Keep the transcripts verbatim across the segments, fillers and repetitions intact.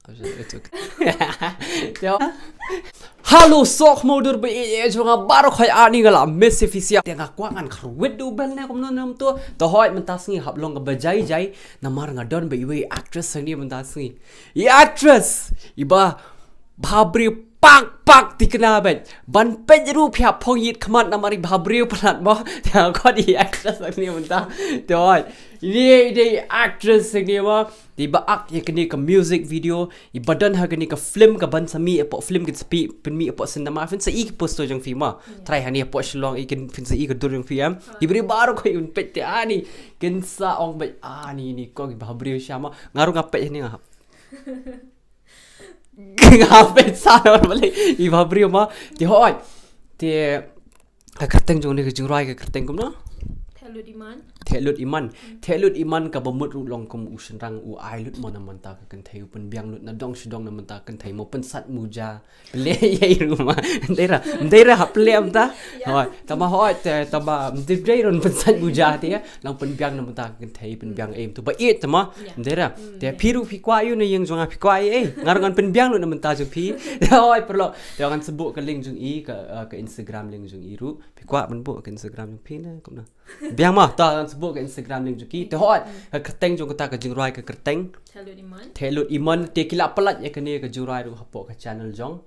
It's okay. Hello, sohkhmaw dur ba ïeit jong nga baroh khoit, ani nga la message phi sha. Te nga kwah ngan kyrwit da u bell ne kumno ne kumto. Te hooid mynta sngi hap long kaba jai jai. Namar nga don bad iwei i actress hangne mynta sngi. I actress iba bhabriew pak pak thikna bad ban peit ruh phi hap phong ïit khmat namar i bhabriew palat mo. Te nga kwah i actress hangne mynta. Te hooid. Ine i dei i actress hangne mo. Te iba act ïa kane ka music video, iba don ha kane ka film kaban sa mih hapoh film, kin sa pynmih hapoh cinema, phin sa i ki poster jong phi mo. Trai hangne hapoh Shillong, i kin phin sa i ka dur jong phi em. I briew baroh khoit un peit te ani kin sa ong bad ani ni ko ki bhabriew sha mo. Nga ruh nga peit hangne nga hap. Nga peit sa na balei i bhabriew mo. Te hooid. Te ka kyrteng jong ne ka jingrwai ka kyrteng kumno? Theh lut iman. Theh lut iman. Theh lut iman kaba mut ruh long kum u shynrang u ai lut mo na bynta ka kynthei, u pynbiang lut na dong sha dong na bynta ka kynthei mo, pynsat muja. Pynleh ïa i ruh mo. Ndei ra, ndei ra hap pynleh mynta. Hooid, tama hooid te tama ndei ra pynsat muja te ïa. Lang pynbiang na bynta ka kynthei, pynbiang ei mynta ba ïeit tama. Ndei ra. Te phi ruh phi kwah ïa u ne ïeng jong nga phi kwah ei ei. Nga ruh ngan pynbiang lut na bynta jong phi. Hooid paralok. Te ngan sa buh ka link jong i ka, uh, ka Instagram link jong i ruh. Phi kwah ban buh ka Instagram jong phi ne kumno? Biang mo, to ngan sa buh ka Instagram link jong ki. Te hooid, ka kyrteng jong kata ka jingrwai ka kyrteng Theh lut iman. Theh lut iman, te ki la pyllait ïa kane ka jingrwai ruh hapoh ka channel jong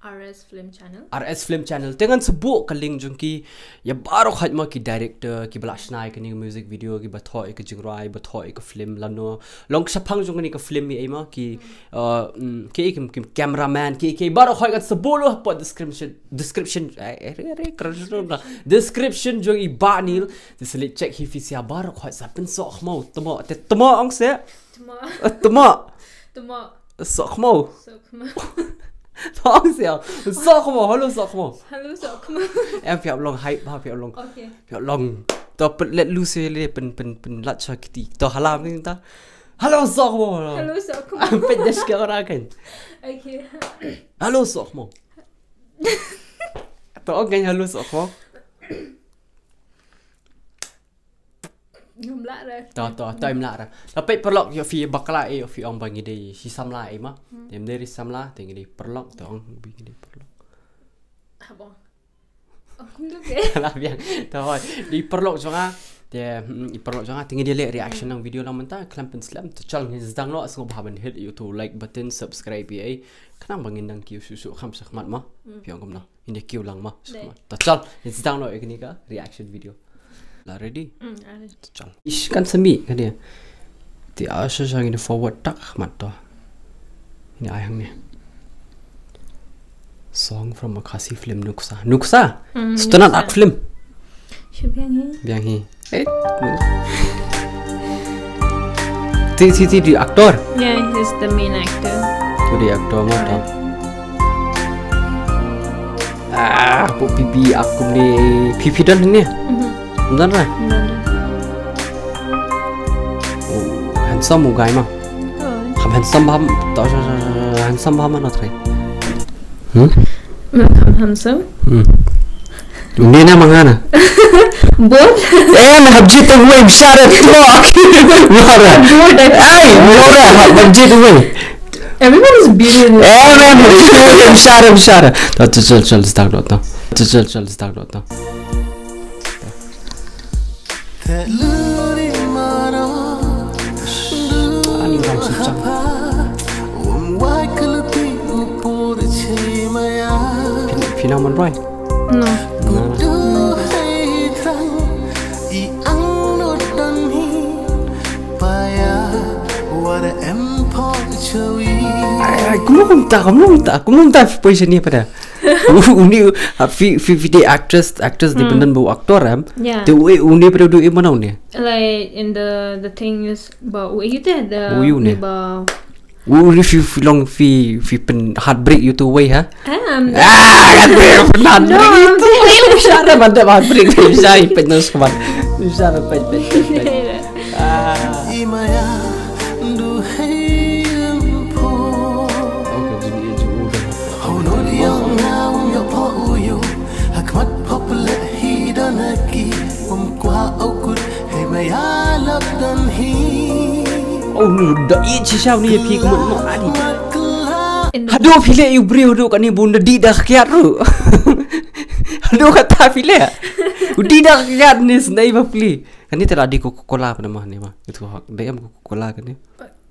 R S Film Channel. R S Film Channel. Te ngan sa buh ka link jong ki ïa baroh khoit mo ki director kiba la shna ïa kane ka music video, kiba thoh ïa ka jingrwai, ba thoh ïa ka film lano. Long shaphang jong kane ka film ïa ei mo ki, uh, mm, ki, ki, ki cameraman, ki, ki baroh khoit ngan sa buh ruh hapoh description, description, eh, eh, eh, eh, description jong i Bah Neil. Te sa leit check hi phi sha baroh khoit sa pynsohkhmaw, tmo, te tmo ong se. Tmo. Eh, tmo. Tmo. Sohkhmaw. Sohkhmaw. Tmo ong se. Sohkhmaw, hello sohkhmaw. Hello sohkhmaw. Em phi ap long hype ba phi ap long. Okay. Phi ap long. To pyn let lu se le pyn pyn pyn lat sha kti. To hala mynta. Hello sohkhmaw. Hello sohkhmaw. Pyn dash ke ora kan. Okay. Hello sohkhmaw. To ong kan hello sohkhmaw. Ngam lah re. To, to, to im lah re. Tapi paralok ïa phi bakla eh, ïa phi ong ba ngi dei shi samla eh ma. Hmm. Te ym dei ri samla, te ngi dei paralok, te ong ba ngi dei paralok. Habong. Oh, kum tu ke. Lah biang. To hoi. Dei paralok jong nga. Te, hmm, i paralok jong nga te ngi dei leh reaction lang video lang mynta, khlem pynslem. To chal ngi sdang noh, sngewbha ban hit ïa uto like button, subscribe ïa i. Khnang ba ngin nang kiew shuh shuh kham shakhmat ma. Hmm. Phi ong kumno. Ngin ïa kiew lang ma. Dei. To chal, ngin sdang noh ïa kane ka reaction video. La ready? Mm, la ready. To chal. Ish kan sami ka dia. Te asha sha ngin forward tak mat to. Ngin ai hangne. Song from a Khasi film Nuksa. Nuksa? Mm, Stunat Nuksa. Ak film. Shu biang hi. Biang hi. Eh. Ti, ti, ti, di actor. Yeah, he's the main actor. Tu di actor mo to. Ah, bu pipi aku ni pipi dan ni. Mhm. Dan lah. Dan, dan. Oh, handsome u guy ma. Oh. Kham handsome bam, to, to, to, to, handsome bam ma no trai. Hmm? Kham handsome? Hmm. Ni na mangana. Bor? Eh, na habji to wei bishara to. Mara. Bor da. Ai, mara, habji to wei. Everyone is beautiful. Eh, man, habji to wei bishara, bishara. To, to, chal, chal, start to. To, chal, chal, start to. Ani ram suk chang. Phin, phin ong man roi. No. Na, na. Ai, ai, kumno kumta, kumno kumta, kumno kumta poi shane pada. U, uni, ha, phi, phi, phi dei actress, actress dei Hmm. pynban ba u actor em. Yeah. Te u, uni pada u dei mano ne? Like in the, the thing is ba u, you te the U, u ne? Ba U, uni phi, phi long phi, phi pyn heartbreak ïa uto wei ha? Um, Ah, kan phi pyn heartbreak No, ïa uto wei. Shara ban da heartbreak phi shai pyn nos kaman. Shara pyn, pyn, pyn, pyn. Ah. Okay, jin i ju u da. Oh, nu da i chi shau ni phi kmut mo ani. Haduh phi leh ïa u briew haduh kane bun da dih da ka kiad ruh. Haduh kata phi leh. U dih da ka kiad ne, snei ba pli. Kane te la dih Coca-Cola pa namar ne ma. Itu hak da em Coca-Cola kane.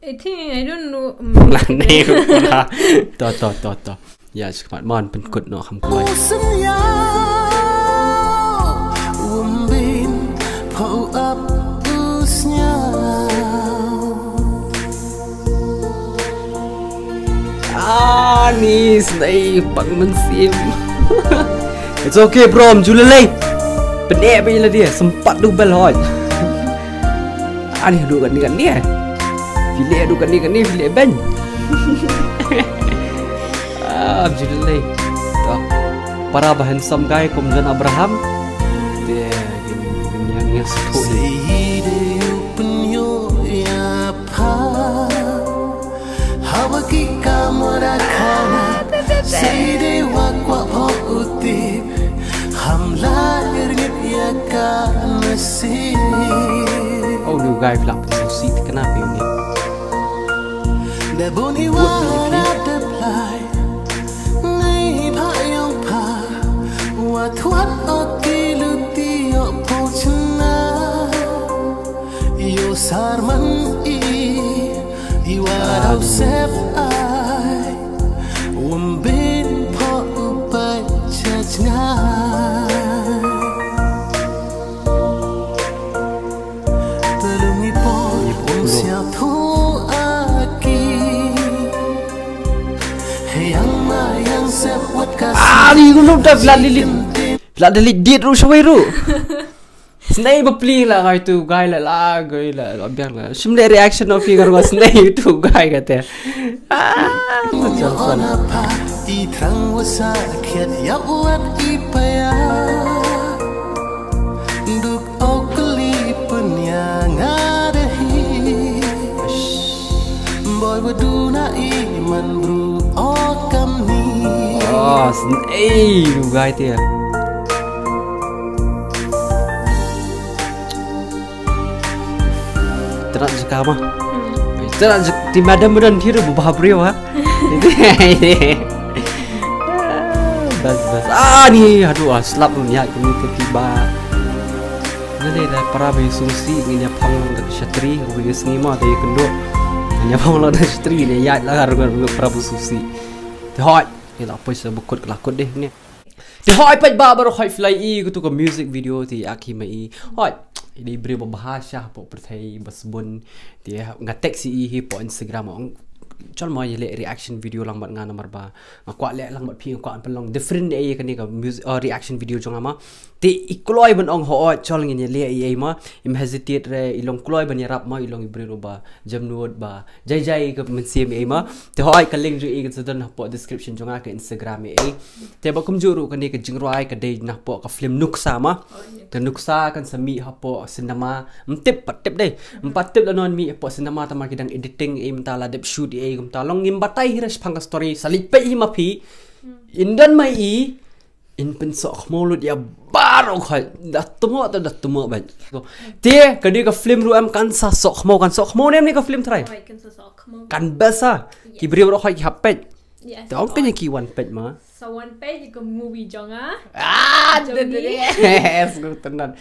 I think I don't know. Lane Coca-Cola. To to to to. Ïa, sngewmat mon pynkut noh kham kwai. Ani snei pang mynsiem. It's okay bro, mjulelei. Pyneh ba ila dia sempat du bel hoi. Ani du kan ni kan ni. Phi leh du kan ni kan ni, phi leh ben. Ah, mjulelei. To. Para ba handsome guy kum John Abraham. Te ngin ngin ngin satu ni. Haba ki kamera khana, sidi wa kwa pho utip, hamla irngit ya ka nasib. Oh, new guy pla pun si kena pi ni. Da buni wa da plai, nei pha yong pha, wa thuat o ki luti o pho chna. Io sarman i, i wa dau sep ai, um bin pho u pai chach ngai. Telung i pho um sia thu aki. He yang ma yang sep wat ka. Ah, ni gulum da bla lili. Bla lili dit ru shawai ru. Snei ba pli la ngai tu guy la la guy la la biang la. Shim le reaction of finger wa snei tu guy kate. Ah, tu chal chal. I trang wa sa khiat ya wat i paya. Duk okli pun ya ngadahi. Boy wa duna i man bru okam ni. Oh, snei tu guy te. Tara jaka ma. Tara jak ti madam mudan thiru bu bha briew ha. Bas bas. Ah ni aduh ah slap mun ya kini tu tiba. Ngene da para be sungsi ngin ya pang da shatri, be sngi ma da kendo. Ngin ya pang la da shatri ne ya la ngar ngar para bu sungsi. Te hoi. Ni la poi sa bukut la kut deh ni. Te hoi peit ba baroh hoi phi la i katu ka music video te ak hi ma i. Hoi. Dei briew ba bha sha hapoh pyrthei ba sbun. Te nga text i hi hapoh Instagram ong. Chol ma ïa leh reaction video lang bad nga namar ba nga kwah leh lang bad phi, nga kwah pynlong different ei kane ka music, uh, reaction video jong nga ma. Te i kloi ban ong hoi chol ngin ïa leh ei ei ma. Im hesitate re, i long kloi ban ïarap ma, i long i briew ba jemnud ba jai jai ka mynsiem ei ma. Te hoi ka link jong i kan sa don hapoh description jong nga, ka Instagram ei. Te ba kumjuh ruh kane ka jingrwai ka dei na hapoh ka film Nuksa ma. Ka Nuksa kan sa mih hapoh cinema. Ym tip, pat tip dei. Ym pat tip la non mih hapoh cinema tang ma ki dang editing ei mynta, la dep shoot ei kumta. Long ngim batai hi ra shaphang ka story, sa leit peit hi ma phi. Ynda ma i In pynsoh khmaw lut ïa baroh khoit. Da tmo ta da tmo bad. Te ka dei ka film ruh em kan sa soh khmaw, kan soh khmaw ne em ne ka film trai. Oi, kan sa soh khmaw. Kan best ha. Yes. Ki briew baroh khoit ki hap peit. Yes. Te ong kane ki wan peit ma. Sa wan peit ka movie jong nga. Ah, jong de de. Yes, gu tenan.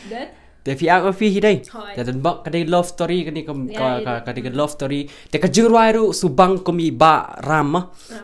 Te phi ong phi hi dei. Hoi. Te don bok ka dei love story kane ka, ka, ka dei ka love story. Te ka jingrwai ruh subang kum i Bah Ram ma.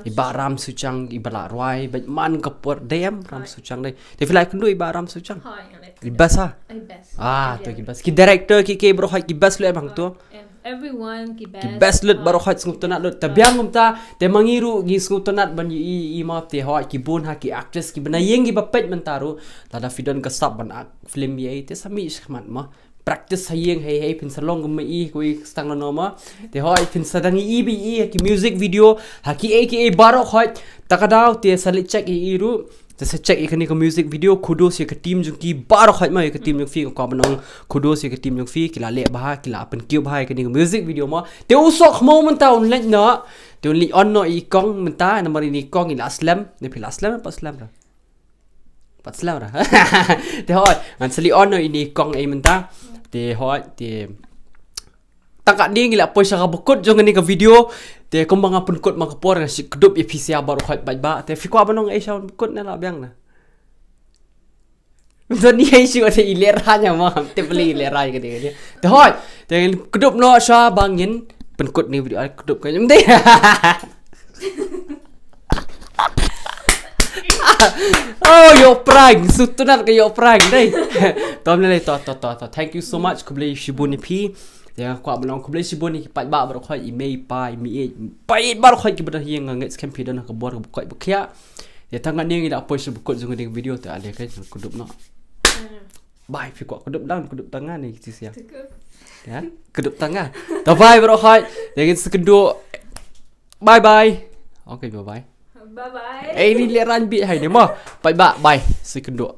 I Bah Ram Suchang i ba la rwai bad man ka por dei em Ram Suchang dei. Te phi la kynduh i Bah Ram Suchang. Hoi, nga la kynduh. I best ha. I best. Ah, to ki best. Ki director ki ki baroh khoit ki best lut em hangto. Everyone ki best. Ki best lut baroh khoit, sngewtynnat lut. Te biang kumta te ma ngi ruh ngi sngewtynnat ban ïohi i ma te hoi ki bun ha ki actress ki ba na ïeng ki ba peit mynta ruh. Lada phi don ka sap ban act film ïa i te sa mih shakhmat ma. Practice ha ïing hei hei phin sa long kum i kawei stang lano ma. Te hoi phin sa dang i i ba i ha ki music video ha ki ei ki ei baroh khoit. Ta ka daw te sa leit check i i ruh. Te sa check i kane ka music video, kudos ïa ka team jong ki baroh khoit ma, ïa ka team jong phi, ka kwah ban ong kudos ïa ka team jong phi, ki la leh bha, ki la pynkiew bha ïa kane ka music video ma. Te u soh khmaw mynta un leit noh. Te un leit on noh i kong mynta, namar ine i kong i la slem, ne phi la slem, pat slem ra. Pat slem ra. Te hoi, ngan sa leit on noh ine i kong ei mynta. Te hoi, te Tang katne ngi la poi sha ka bakut jong kane ka video. Te kumba nga pynkut man ka por, nga shu kdup ïa phi sha baroh khoit paidbah. Te phi kwah ban ong ei sha bakut ne la biang na? Don ei shu, te i lehrain ïa ma, te peli i lehrain ka dei ka dei. Te hoi, te kdup noh sha ba ngin pynkut ne video, ai kdup ka nyam dei. Oh, ïoh prank, sngewtynnat ka ïoh prank dei. To, ym lei lei, to to to to. Thank you so much, khublei shibun ïa phi. Te nga kwah ban ong khublei shibun ïa ki paidbah baroh khoit, i mei i pa, i mei i pa, i baroh khoit kiba don hi, nga ngeit skhem phi don ha ka bor kaba koit ba khiah. Te tang katne ngi la poi sha bakut jong kane ka video, te ale ka kdup noh. Bye, phi kwah kdup dang, kdup tang nga ne ki shisha. Ïa, kdup tang nga. Te bye baroh khoit. Te ngin sa ïakynduh. Bye bye. Okay, bye bye. Bye bye. Eh, ni lehrain bit hai ne mo. Bye bye, bye. Sa ïakynduh.